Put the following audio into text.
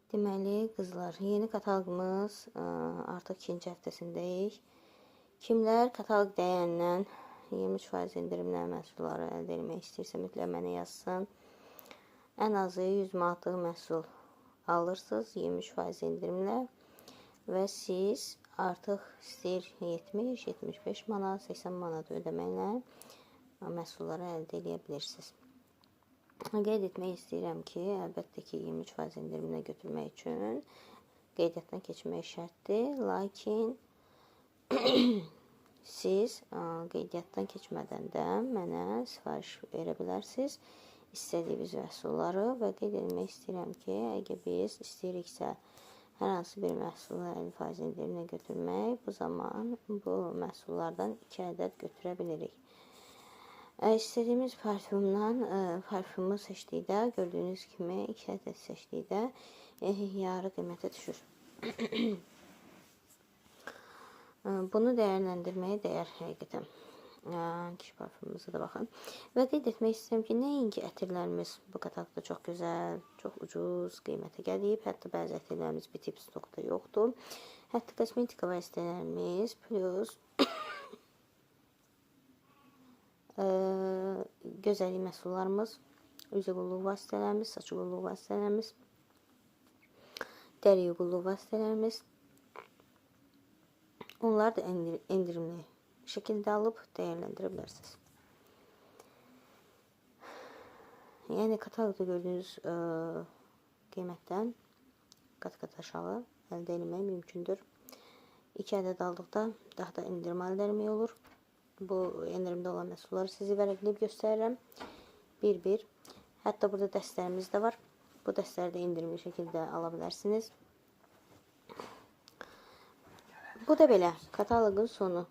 Deməli, qızlar, yeni kataloqumuz artıq ikinci həftəsindəyik. Kimlər kataloq dəyərindən 23% endirimlə məhsulları əldə etmək istəyirsə, mütləq mənə yazsın. Ən azı 100 manatlıq məhsul alırsınız 23% endirimlə və siz artıq istəyir 70, 75 manat, 80 manat ödəməklə məhsulları əldə edə bilirsiniz. Qeyd etmək istəyirəm ki, əlbəttə ki, 23% endirimlə götürmək üçün qeydiyyatdan keçmək şərtdir. Lakin siz qeydiyyatdan keçmədən də mənə sifariş verə bilərsiniz istədiyiniz məhsulları və qeyd etmək istəyirəm ki, əgər biz istəyiriksə hər hansı bir məhsulu 50% endirimlə götürmək, bu zaman bu məhsullardan 2 ədəd götürə bilirik. İstədiyimiz parfümdən parfümü seçdikdə, gördüyünüz kimi 2 ədəd seçdikdə yarı qiymətə düşür. Bunu dəyərləndirməyə dəyər həqiqətən. Kişi parfümümüzə də baxın. Və qeyd etmək istəyirəm ki, nəinki ətirlərimiz bu kataloqda çox gözəl, çox ucuz qiymətə gəlib. Hətta bəzi ətirlərimiz bitib, stokda yoxdur. Hətta kosmetika vasitələrimiz plus gözəllik məhsullarımız, üzə qulluq vasitələrimiz, saç qulluq vasitələrimiz, dəri qulluq vasitələrimiz, onlar da endirimli şəkildə alıb dəyərləndirə bilərsiniz. Yəni kataloqda gördüyünüz qiymətdən qat-qat aşağı əldə etmək mümkündür. 2 ədəd aldıqda daha da endirim əldə etmək olur. Bu endirimdə olan məhsulları sizi vərəqləyib göstərirəm. Bir-bir. Hətta burada dəstlərimiz də var. Bu dəstləri də endirimli şəkildə ala bilərsiniz. Bu da belə. Kataloqun sonu.